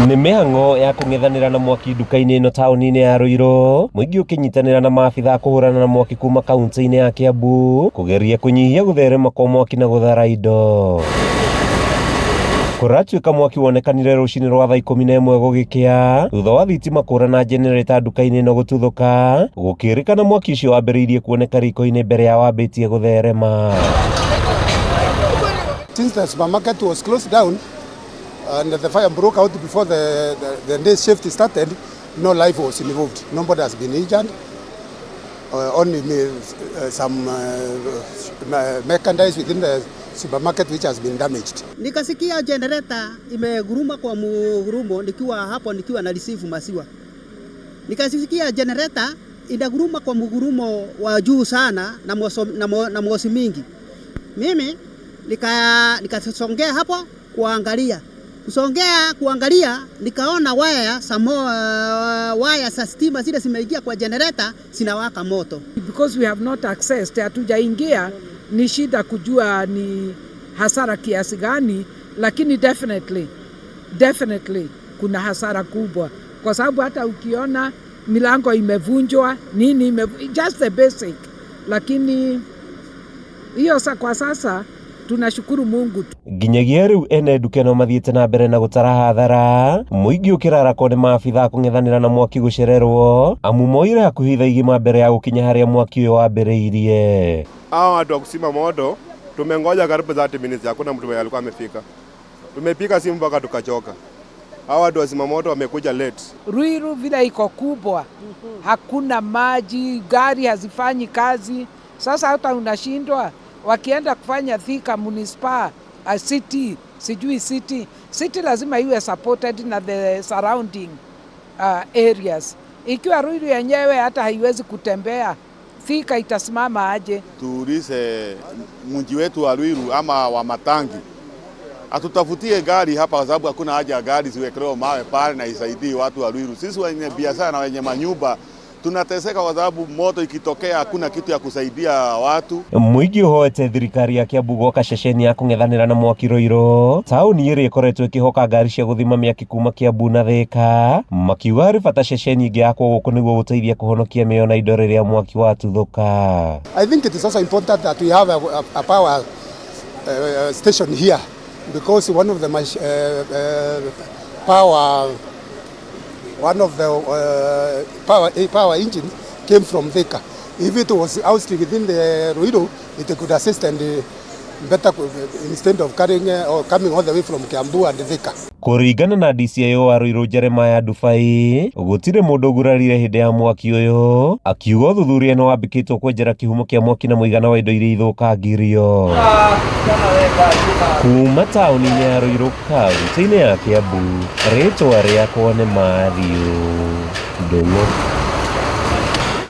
Nĩ mĩhang'o ya kũng'ethanĩra na mwaki nduka-inĩ ĩno taũni-inĩ ya Ruiru, mũingĩ ũkĩnyitanĩra na maabitha a kũhũrana na mwaki kuma kaunti-inĩ ya Kiambu kũgeria kũnyihia gũtherema kwa mwaki na gũthara indo. Kũratuĩka mwaki wonekanire rũcinĩ rwa thaa 11 gũgĩkĩa thutha wa thitima kũra na generator nduka-inĩ ĩno gũtuthũka, gũkĩrĩkana mwaki ũcio wambĩrĩirie kuoneka riko-inĩ mbere ya wambĩtie gũtherema. Since the supermarket was closed down and the fire broke out before the day shift started, no life was involved. Nobody has been injured. Only some merchandise within the supermarket which has been damaged. Nikasikia generator imeguruma kwa mugurumo nikiwa hapo nikiwa na receive maziwa. Nikasikia generator inaguruma kwa mugurumo wa juu sana na moshi mingi. Mimi nikasongea hapo kuangalia. Kusongea kuangalia nikaona waya za stima zile zimeingia kwa generator zinawaka moto. Because we have not accessed, hatujaingia, ni shida kujua ni hasara kiasi gani, lakini definitely kuna hasara kubwa, kwa sababu hata ukiona milango imevunjwa nini just the basic, lakini hiyo kwa sasa tunashukuru Mungu. Nginyagia rĩu ene nduka ĩno mathiĩte na mbere na gũtara hathara, mũingĩ ũkĩrarakwo nĩ maabitha a kũng'ethanĩra na mwaki gũcererwo, amu moire hakuhĩ ithaa igima mbere ya gũkinya harĩa mwaki ũyũ wambĩrĩirie. Hao watu wa kuzima moto tumengoja karibu 30 minutes, hakuna mtu mwenye alikuwa amefika. Tumepiga simu mpaka tukachoka. Hao watu wa zima moto wamekuja late. Ruiru vile iko kubwa, hakuna maji, gari hazifanyi kazi. Sasa hata unashindwa wakienda kufanya Thika Municipal, city, sijui city. City lazima iwe supported na the surrounding areas. Ikiwa Ruiru yenyewe hata haiwezi kutembea, Thika itasimama aje? Tuulize mji wetu wa Ruiru ama wa Matangi atutafutie gari hapa, kwa sababu hakuna haja ya gari ziwekelewe mawe pale na isaidie watu wa Ruiru. Sisi wenye biashara na wenye manyumba tunateseka kwa sababu moto ikitokea hakuna kitu ya kusaidia watu. Mũingĩ ũhoete thirikari ya Kiambu gwaka ceceni ya kũng'ethanĩra na mwaki Ruiru, taũni ĩrĩa ĩkoretwo ĩkĩhoka ngari cia gũthima mĩaki kuma Kiambu na Thika, makiuga harĩ bata ceceni ĩngĩ yakwo gũkũ nĩguo gũteithia kũhonokia mĩoyo na indo rĩrĩa mwaki watuthũka. I think it is also important that we have a power station here, because one of the power, one of the power, power engines came from Thika. If it was housed within the Ruiru, it could assist and better instead of carrying or coming all the way from Kiambu and Thika. Kũringana na DCIO wa Ruiru Jeremiah Dubai, gũtirĩ mũndũ ũgurarire hĩndĩ ya mwaki ũyũ, akiuga ũthuthuria nĩ wambĩkĩtwo kwenjera kĩhumo kĩa mwaki na mũigana wa indo iria ithũkangirio. Kuma taũni-inĩ ya Ruiru, kaunti-inĩ ya Kiambu, rĩtwa rĩakwa nĩ Matthew Ndung'u.